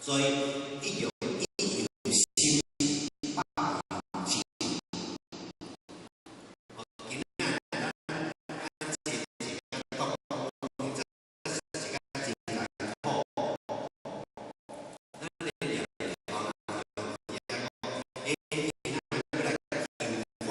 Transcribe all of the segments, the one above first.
所以一用一由心百由情。哦，今仔咱按這一個講，這是一個真艱苦。咱的念頭若講，今仔欲來求法，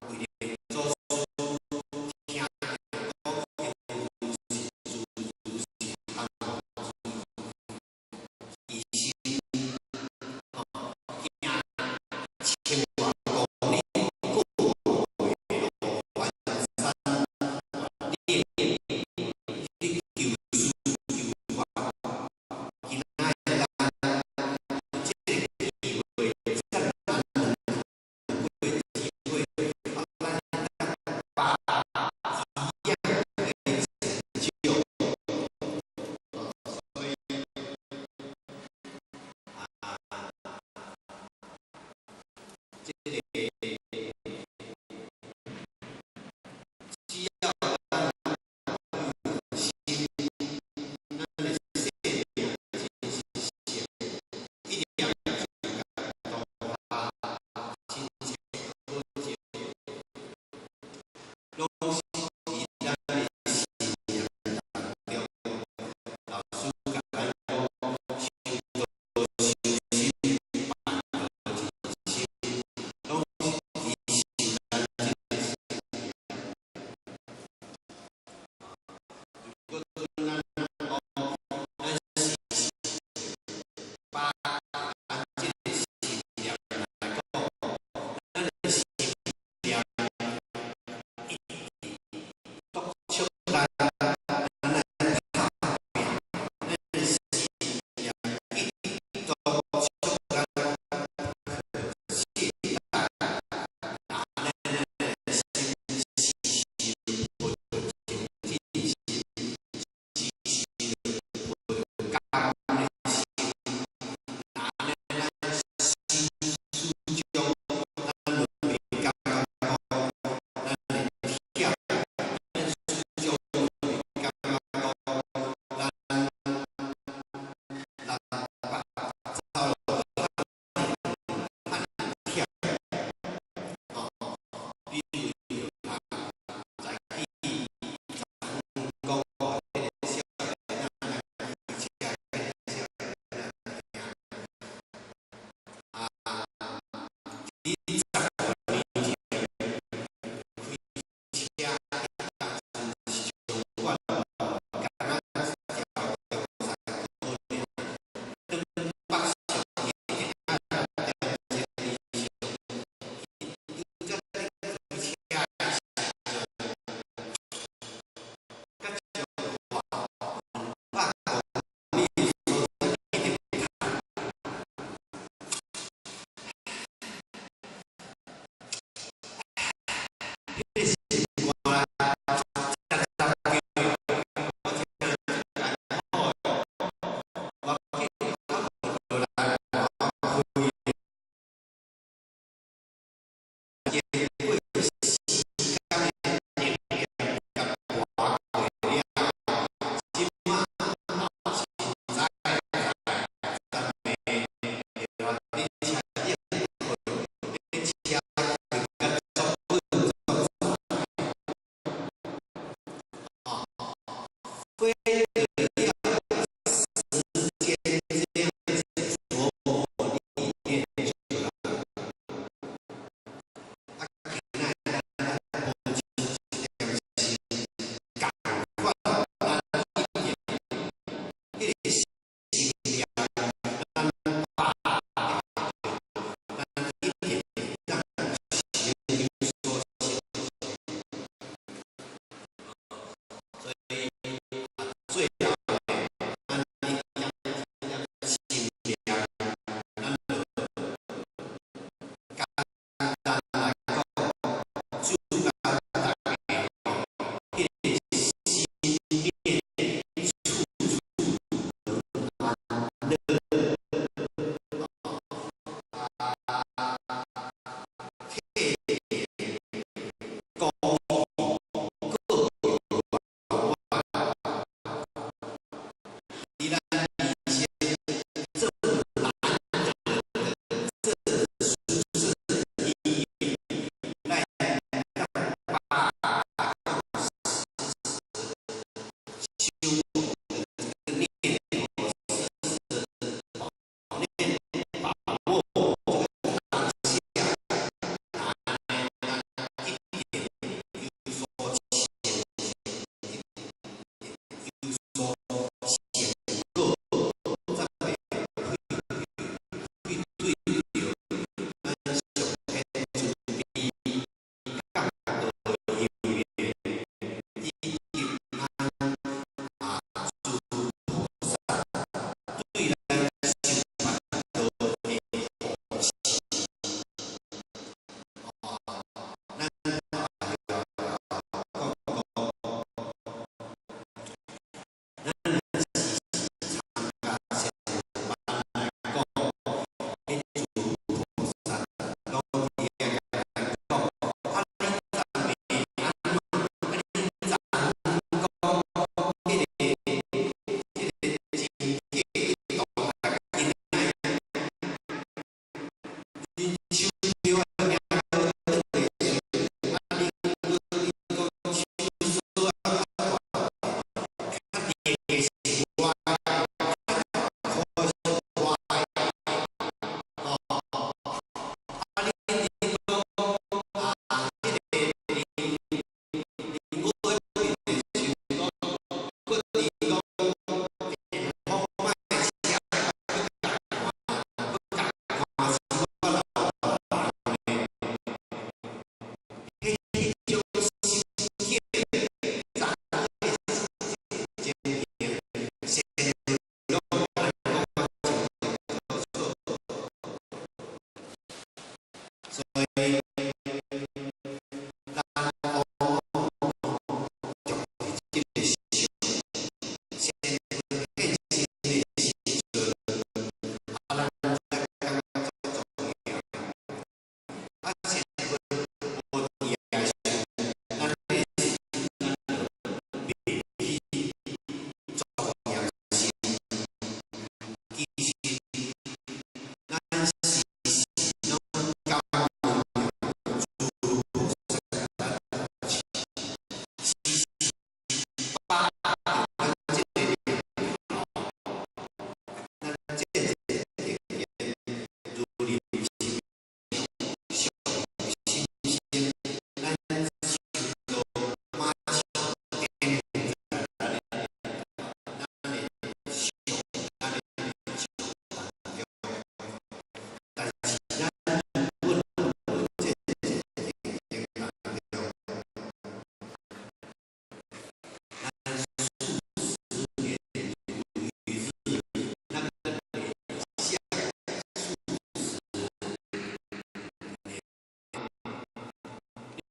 人為著祖師聽講如是如是伊心哦，行千外公里過路翻山越嶺去求師求法。今仔日咱有這个機會，遮難能可貴的機會，啊，咱把一樣的成就，所以啊，這个只要咱有心，咱的生命真是善，一念之間當下親切可見，攏是佇咱的信念當中。老師共咱講，修道修心，辦道盡心，攏是佇修咱這个信念。如果咱講，咱時時把咱這个信念來講，咱的信念一直督促咱，咱來拍拚，咱的信念一直督促咱去懈怠，若咱的心時時無精進心，時時無感恩的心，若按呢咱心始終咱就袂感覺講咱會忝，咱始終會感覺講咱六百走了遐爾忝，哦，比如啊，早起10分講，彼个少年仔來開車，彼个少年仔聽，啊，佇10多年前開車，當陣是上懸，敢若一條中山道爾，當北上一定愛6點鐘以上，伊拄則咧開車的時陣，甲彰化200公里的所在一直嘆。彼个心肝十十叫，我聽真艱苦的，我去落來我開經過時間的經驗甲磨過了，這馬凊彩咱的對啊，你車應去，你車開甲足穩足實，哦，非得要時間這樣子琢磨歷練出來。啊，今仔咱保持一點心，仝款咱一定彼个信念，咱把握著，咱一定會當成有所成。所以啊，最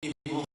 你毋好